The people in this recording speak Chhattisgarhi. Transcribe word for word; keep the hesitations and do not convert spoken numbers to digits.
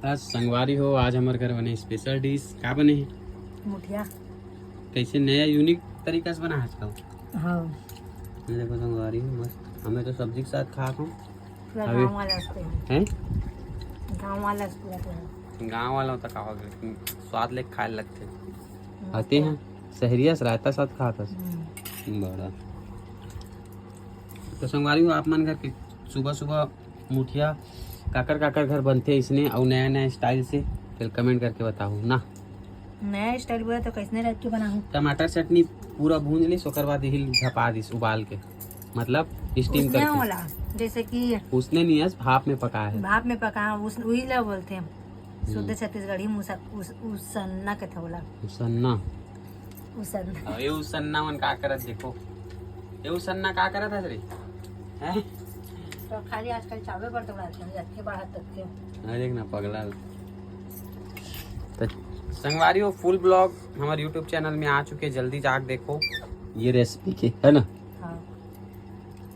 आज संगवारी हो, आज हमर घर बने स्पेशल डिश। का बने हे? मुठिया। कैसे नया यूनिक तरीका से बना है आजकल? हाँ। ये देखो संगवारी हो, मस्त। हमें तो सब्जी के साथ खात हो। पूरा अभी- गाँव वाला असते हैं। हैं? गाँव वाला असते हैं। गाँव वाला होता का हो गया, स्वाद ले खाए लगते। आते हैं शहरिया से रायता साथ खात हस। हम्म। बड़ा। तो संगवारी हो, आप मन घर के सुबह सुबह मुठिया काकर काकर घर बनथे इसने अउ नया नया स्टाइल से, फिर कमेंट करके बताओ ना। नया स्टाइल बोले तो कैसने टाइप के बनाहूँ? टमाटर चटनी पूरा भूंज लिस, ओकर बाद हिल झपा दिस उबाल के, मतलब स्टीम उसने करके। वाला, जैसे कि उसने नहीं है, भाप में पका है। भाप में पका, उस उही ला बोलते हैं शुद्ध छत्तीसगढ़ी मुसा उस, उसन्ना के थोला। उसन्ना। उसन्ना। अउ ये उसन्ना मन का करत देखो, ये उसन्ना का करत हस रे? हैं? तो खाली आजकल चावे पर तो उड़ाते हैं, जत्थे बाहर तक के। अरे देख ना पगला। तो संगवारी हो, फुल ब्लॉग हमारे यूट्यूब चैनल में आ चुके, जल्दी जाके देखो ये रेसिपी के, है ना?